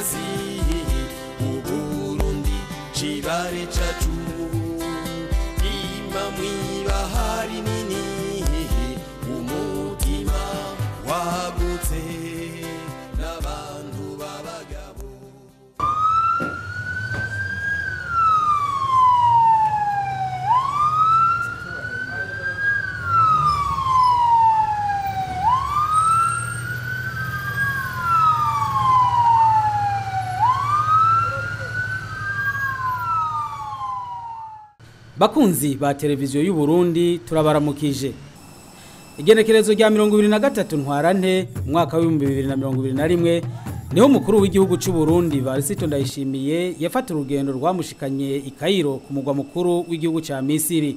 demokarasi Uburundi cibare cacu ima mw'ibahari nini umutima wagutse n'abantu b'abagabo. Bakunzi ba televiziyo y'u Burundi turabaramukije. Igenekerezo rya 2023 ntwarante umwaka wa 2021 niho mukuru w'igihugu cy'u Burundi Varisito Ndayishimiye yafata urugendo rwamushikanye i Cairo ku mugwa mukuru w'igihugu ca Misiri.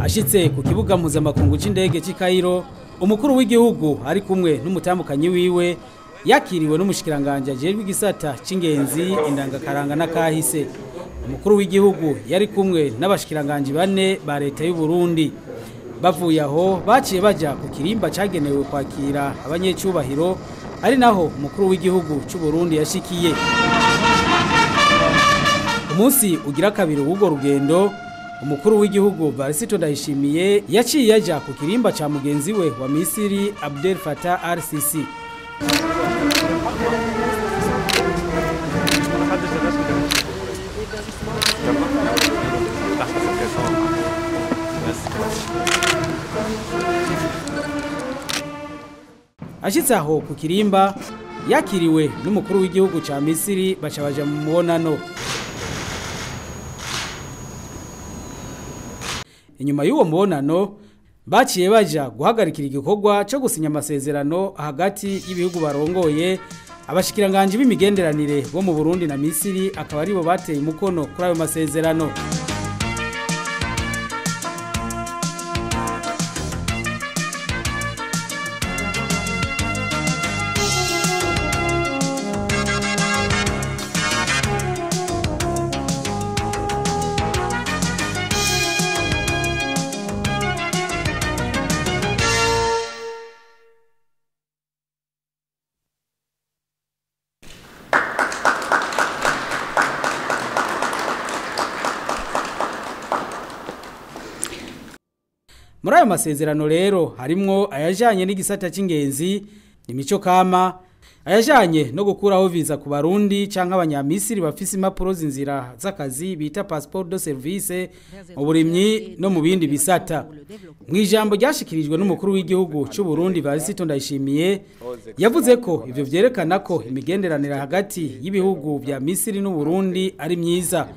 Ashitse ku kibuga mpuzamakungu c'indege c'i Cairo, umukuru w'igihugu ari kumwe n'umutamukanyi wiwe yakiriwe n'umushikiranganje ajejwe igisata c'ingenzi indangakaranga n'akahise. Umukuru w'igihugu yari kumwe n'abashikiranganje bane ba leta y'u Burundi. Bavuye aho baciye baja ku kirimba cagenewe kwakira abanyecubahiro, ari naho umukuru w'igihugu c'u Burundi yashikiye. Umunsi ugira kabiri w'urwo rugendo, umukuru w'igihugu Varisito Ndayishimiye yaciye aja ku kirimba ca mugenzi we wa Misiri Abdel Fattah al-Sisi. Ashitse aho ku kirimba yakiriwe n'umukuru w'igihugu ca Misiri baca baja mu mubonano. Inyuma y'uwo mubonano baciye baja guhagarikira igikorwa cyo gusinya amasezerano hagati y'ibihugu barongoye. Abashikiranganje b'imigenderanire bo mu Burundi na Misiri akaba aribo bateye umukono kuri ayo masezerano. Muri ayo masezerano rero harimwo ayajanye n'igisata c'ingenzi, imico kama, ayajanye no gukuraho visa ku Barundi canke abanyamisiri bafise impapuro z'inzira z'akazi bita passeport de service, mu burimyi no mu bindi bisata. Mu ijambo ryashikirijwe n'umukuru w'igihugu c'u Burundi Evariste Ndayishimiye, yavuze ko ivyo vyerekana ko imigenderanire hagati y'ibihugu vya Misiri n'u Burundi ari myiza.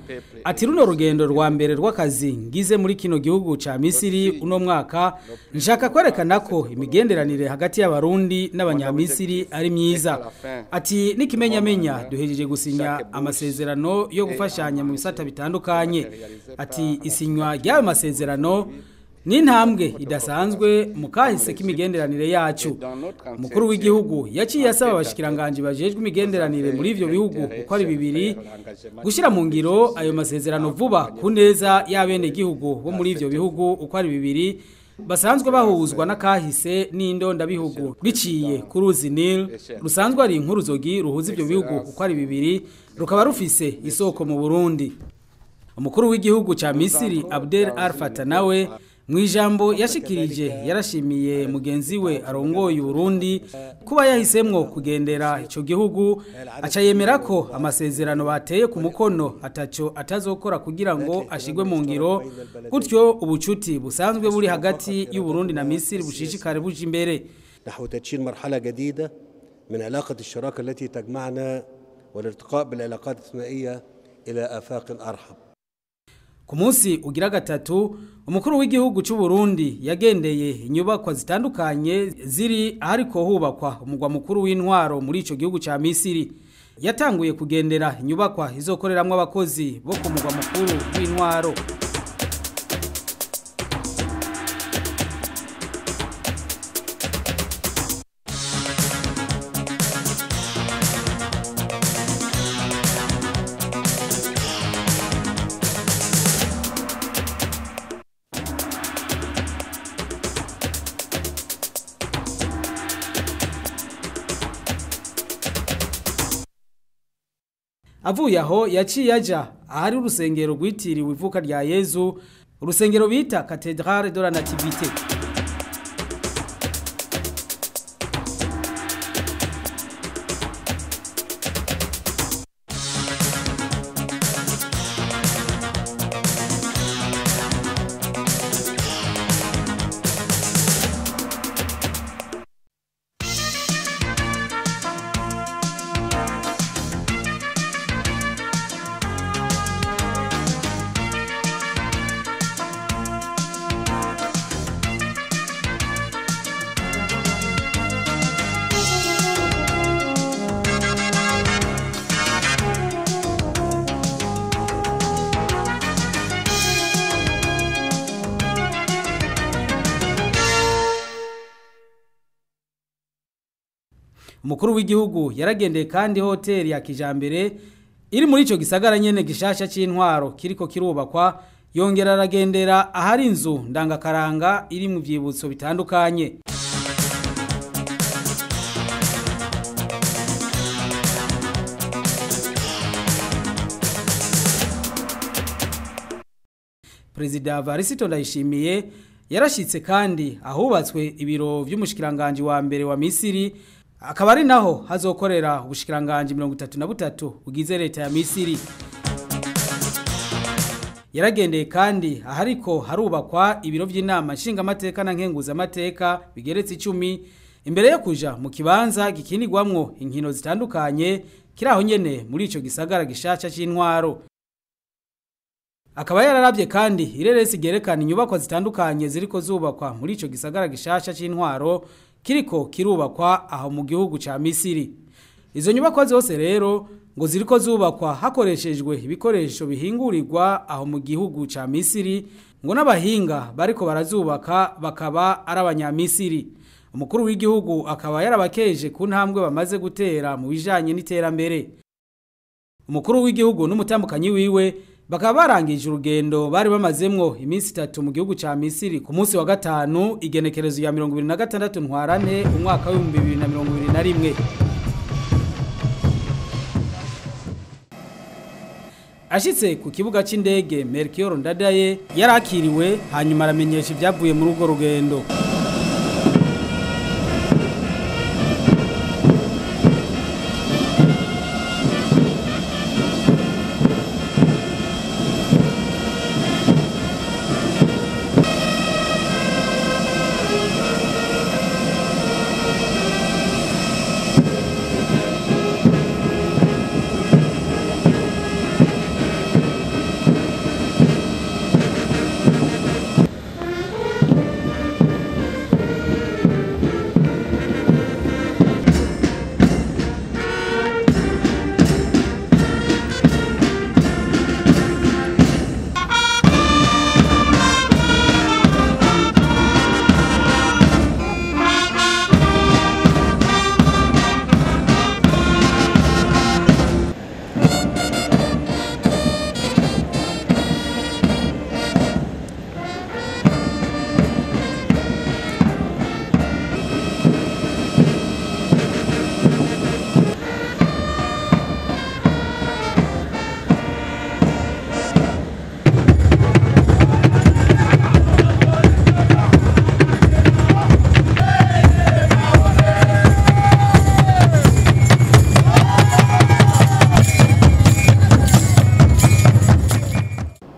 Ati runo rugendo rwa mbere rw'akazi ngize muri kino gihugu ca Misiri uno mwaka, nshaka kwerekana ko imigenderanire hagati y'Abarundi n'Abanyamisiri ari myiza. Ati n'ikimenyamenya duhejeje gusinya amasezerano yo gufashanya mu bisata bitandukanye. Ati isinywa ry'ayo masezerano ni intambwe idasanzwe mu kahise k'imigenderanire yacu. Umukuru w'igihugu yaciye asaba abashikiranganje bajejwe imigenderanire muri ivyo bihugu uko ari bibiri gushira mu ngiro ayo masezerano vuba ku neza y'abenegihugu bo muri ivyo bihugu uko ari bibiri basanzwe bahuzwa n'akahise n'indondabihugu biciye ku ruzi Nil rusanzwe ari inkuruzogi ruhuza ivyo bihugu uko ari bibiri, rukaba rufise isoko mu Burundi. Umukuru w'igihugu ca Misiri Abdel Fattah nawe mu ijambo yashikirije yarashimiye mugenzi we arongoye Burundi kuba yahisemwo kugendera ico gihugu, aca yemera ko amasezerano bateye ku mukono ataco atazokora kugira ngo ashigwe mu ngiro, gutyo ubucuti busanzwe buri hagati y'u Burundi na Misiri bushishikare buje imbere. نحو تدشين مرحلة جديدة من علاقة الشراكة التي تجمعنا والارتقاء بالعلاقات الثنائية إلى آفاق أرحب. Ku munsi ugira gatatu, umukuru w'igihugu c'u Burundi yagendeye inyubakwa zitandukanye ziri ahariko hubakwa umugwa mukuru w'intwaro muri ico gihugu ca Misiri. Yatanguye kugendera inyubakwa izokoreramwo abakozi bo ku mugwa mukuru w'intwaro. Avuye aho yaciye aja ahari urusengero rwitiriwe ivuka rya Yezu, urusengero bita Cathédrale de la Nativité. Umukuru w'igihugu yaragendeye kandi hoteli ya kijambere iri muri ico gisagara nyene gishasha c'intwaro kiriko kirubakwa, yongera aragendera ahari inzu ndangakaranga iri mu vyibutso bitandukanye. Perezida Evariste Ndayishimiye yarashitse kandi ahubatswe ibiro vy'umushikiranganje wa mbere wa Misiri, akaba ari naho hazokorera ubushikiranganje 33 bugize leta ya Misiri. Yaragendeye kandi ahariko harubakwa ibiro vy'inama nshingamateka na nkenguzamateka bigeretse 10 imbere yo kuja mu kibanza gikinirwamwo inkino zitandukanye kiraho nyene muri ico gisagara gishaca c'intwaro. Akaba yararavye kandi ireresi gerekana inyubakwa zitandukanye ziriko zubakwa muri ico gisagara gishasha c'intwaro kiriko kirubakwa aho mu gihugu ca Misiri. Izo nyubakwa zose rero ngo ziriko zubakwa hakoreshejwe ibikoresho bihingurirwa aho mu gihugu ca Misiri, ngo n'abahinga bariko barazubaka bakaba ari abanyamisiri. Umukuru w'igihugu akaba yarabakeje ku ntambwe bamaze gutera mu bijanye n'iterambere. Umukuru w'igihugu n'umutambukanyi wiwe bakaba barangije urugendo bari bamazemwo iminsi 3 mu gihugu ca Misiri ku munsi wa gatanu igenekerezo ya 26 ntwarante umwaka wa 2021. Ashitse ku kibuga c'indege, Melchior Ndadaye yarakiriwe, hanyuma aramenyesha ibyavuye muri urwo rugendo.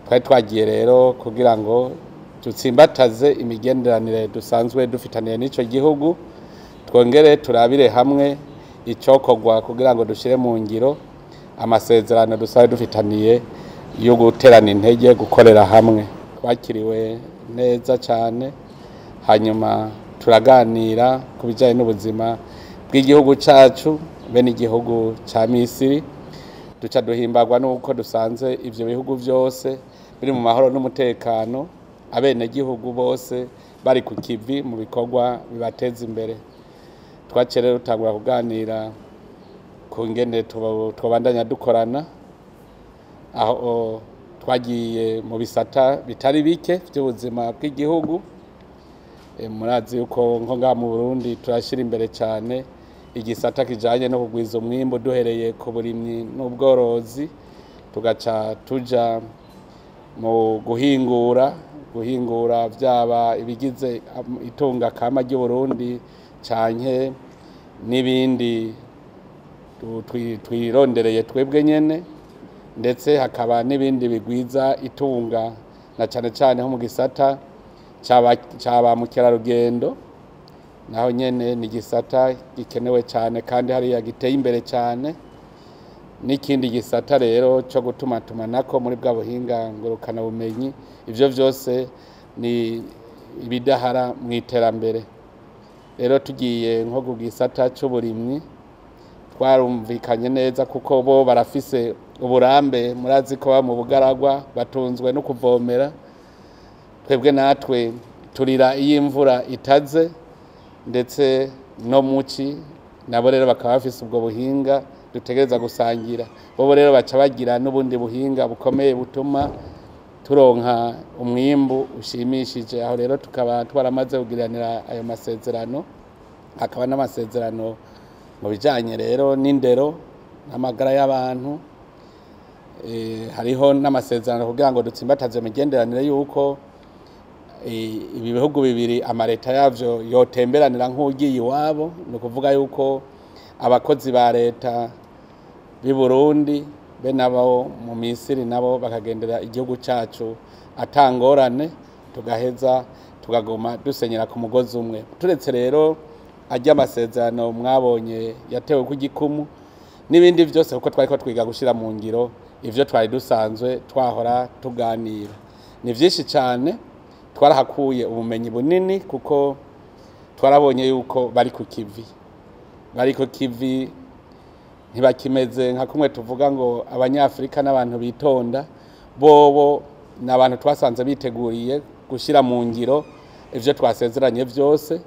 Twari twagiye rero kugira ngo dutsimbataze imigenderanire dusanzwe dufitaniye n'icyo gihugu, twongere turabire hamwe icyokorwa kugira ngo dushyire mu ngiro amasezerano dusanzwe dufitaniye yo guterana intege, gukorera hamwe. Twakiriwe neza cyane, hanyuma turaganira ku bijyanye n'ubuzima bw'igihugu cyacu be n'igihugu cya Misiri. Duca duhimbagwa n'uko dusanze ibyo bihugu byose biri mu mahoro n'umutekano, abenegihugu bose bari ku kivi mu bikorwa bibateza imbere. Twaciye rero dutangura kuganira ku ngene twobandanya dukorana, aho twagiye mu bisata bitari bike by'ubuzima bw'igihugu. Murazi yuko nko ngaha mu Burundi turashyira imbere cyane igisata kijanye no kugwiza umwimbu duhereye ku burimyi n'ubworozi, tugaca tuja mu guhingura byaba ibigize itunga kama ry'u Burundi canke n'ibindi twirondereye twebwe nyene, ndetse hakaba n'ibindi bigwiza itunga na cane cane ho mu gisata caba mukerarugendo, naho nyene ni gisata gikenewe cyane kandi hariya giteye imbere cyane. N'ikindi gisata rero cyo gutumatumanako muri bwa buhinga ngurukana bumenyi, ivyo vyose ni ibidahara mu iterambere. Rero tugiye nko ku gisata c'uburimyi twarumvikanye neza, kuko bo barafise uburambe, murazi ko mu bugaragwa batunzwe no kuvomera, twebwe natwe turira iyo imvura itaze ndetse no muci, nabo rero bakaba bafise ubwo buhinga dutegereza gusangira. Bo rero baca bagira n'ubundi buhinga bukomeye butuma turonka umwimbu ushimishije. Aho rero tukaba twaramaze kugiranira ayo masezerano, hakaba n'amasezerano mu bijanye rero n'indero n'amagara y'abantu. Hariho n'amasezerano kugira ngo dutsimbataze imigenderanire yuko ibi bihugu bibiri amareta yavyo yotemberanira nk'ugiye iwabo. Ni ukuvuga yuko abakozi ba leta b'i Burundi be nabo mu Misiri nabo bakagendera igihugu cacu atangorane, tugaheza tukaguma dusenyera ku mugozi umwe. Turetse rero ajya amasezerano mwabonye yatewe ku gikumu n'ibindi byose, kuko twari ko twiga gushira mu ngiro ivyo twari dusanzwe twahora tuganira. Ni vyinshi cyane, twarahakuye ubumenyi bunini, kuko twarabonye yuko bari ku kivi, bari ku kivi ntibakimeze nka kumwe tuvuga ngo abanyafrika n'abantu bitonda. Bobo n'abantu twasanze biteguriye gushira mu ngiro ivyo twasezeranye vyose,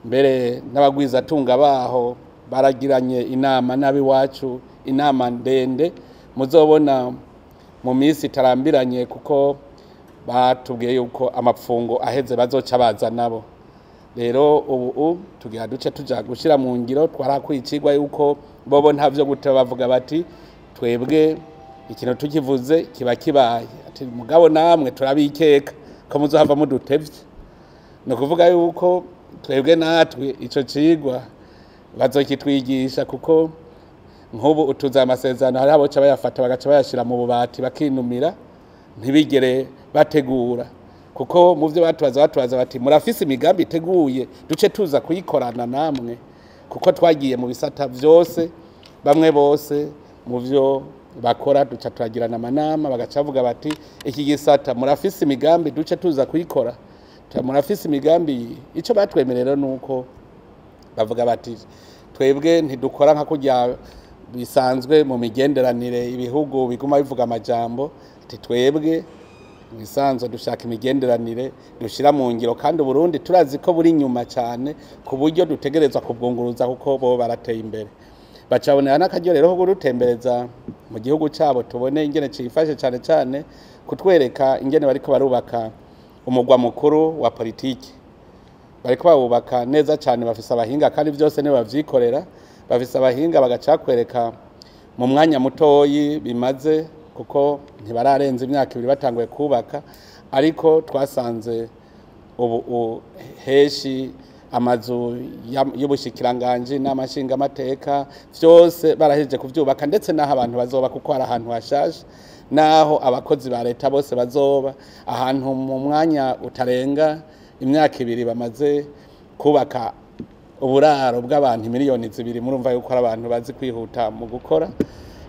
mbere n'abagwiza tunga baho baragiranye inama n'abiwacu, inama ndende muzobona mu minsi itarambiranye, kuko batubwiye yuko amapfungo aheze bazoca baza nabo. Rero ubu tugira duce tuja gushira mu ngiro, twarakwicirwa yuko bobo ntavyo gute bavuga bati twebwe Ikintu tukivuze kiba kibaye. Ati mugabo namwe turabikeka ko muzohava mudutevye. Ni ukuvuga yuko twebwe natwe ico cigwa bazokitwigisha, kuko nk'ubu utuze amasezerano hari abo bayafata bagaca bayashira mu bubati bakinumira ntibigere bategura, kuko mu byo batubaza bati murafise imigambi iteguye duce tuza kuyikorana namwe, kuko twagiye mu bisata vyose bamwe bose mu byo bakora duca turagirana amanama, bagaca bavuga bati iki gisata murafise imigambi duce tuza kuyikora, murafise imigambi. Ico batwemerera nuko bavuga bati twebwe ntidukora nka kurya bisanzwe mu migenderanire ibihugu biguma bivuga amajambo, ati twebwe bisanzwe dushaka imigenderanire dushira mu ngiro, kandi Burundi turazi ko buri nyuma cyane ku buryo dutegerezwa kubwunguruza kuko bo barateye imbere. Bacabonera n'akaryo rero ko gutembereza mu gihugu cyabo tubone ingene cifashe, cyane cyane kutwereka ingene bariko barubaka umugwa mukuru wa politiki. Bariko bawubaka neza cyane, bafise abahinga kandi byose ni bavyikorera, bafise abahinga bagacakwereka mu mwanya mutoyi bimaze, kuko ntibararenza imyaka ibiri batanguye kubaka, ariko twasanze ubu heshi amazu y'ubushikiranganje n'amashinga amateka vyose barahejeje kuvyubaka, ndetse naho abantu bazoba, kuko hari ahantu hashaje naho abakozi ba leta bose bazoba, ahantu mu mwanya utarenga imyaka ibiri bamaze kubaka uburaro bw'abantu 2 miliyoni. Murumva yuko ari abantu bazi kwihuta mu gukora.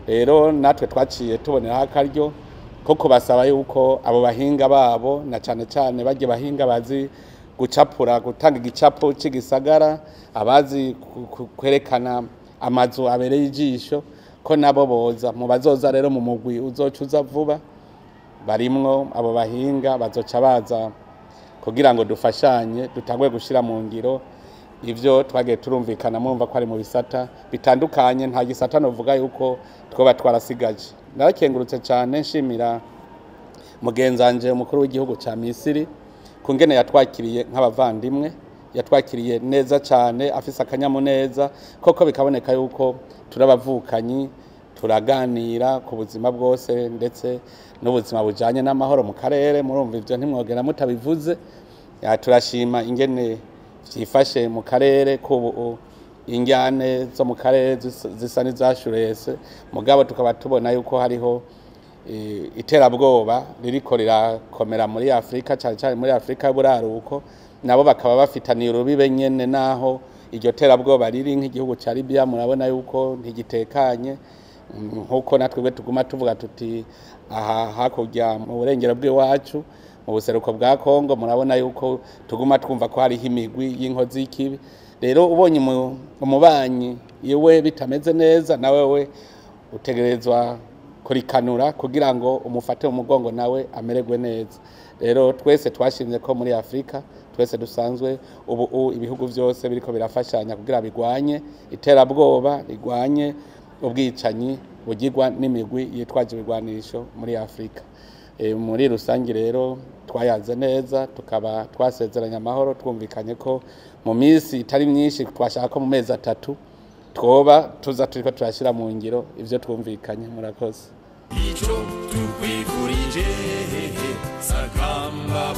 Rero natwe twaciye tuboneraho akaryo ko kubasaba yuko abo bahinga babo, na cane cane barya bahinga bazi gucapura, gutanga igicapo c'igisagara, abazi kwerekana amazu abereye ijisho, ko nabo boza mu bazoza. Rero mu mugwi uzoca uza vuba barimwo abo bahinga, bazoca baza kugira ngo dufashanye dutangwe gushira mu ngiro ivyo twagiye turumvikana. Murumva ko ari mu bisata bitandukanye, nta gisata novuga yuko twoba twarasigaje. Narakengurutse cyane nshimira mugenzanje umukuru w'igihugu ca Misiri kungene yatwakiriye nk'abavandimwe, yatwakiriye neza cyane afise akanyamuneza, koko bikaboneka yuko turabavukanyi, turaganira ku buzima bwose ndetse n'ubuzima bujanye n'amahoro mu karere. Murumva ivyo ntimwogera mutabivuze. Turashima ingene vyifashe mu karere, ko injyane zo mu karere zisa n'izashurese, mugabo tukaba tubona yuko hariho iterabwoba ririko rirakomera muri Afrika, cyane cyane muri Afrika y'uburaruko, nabo bakaba bafitaniye urubibe nyene naho iryo terabwoba riri, nk'igihugu ca Libya murabona yuko ntigitekanye, nkuko natwe tuguma tuvuga tuti aha hakurya mu burengero bw'iwacu mu buseruko bwa Kongo murabona yuko tuguma twumva ko hariho imigwi y'inkozi y'ikibi. Rero ubonye umubanyi iwe bitameze neza, nawe we utegerezwa kurikanura kugira ngo umufate mu mugongo nawe amererwe neza. Rero twese twashimye ko muri Afrika twese dusanzwe ubu ibihugu byose biriko birafashanya kugira bigwanye iterabwoba, rigwanye ubwicanyi bugirwa n'imigwi yitwaje ibigwanisho muri Afrika. Muri rusange rero twayaze neza, tukaba twasezeranye amahoro, twumvikanye ko mu minsi itari myinshi, twashaka ko mu mezi 3 twoba tuza turiko turashyira mu ngiro ivyo twumvikanye. Murakoze. Ico tukwifurije, sakamba.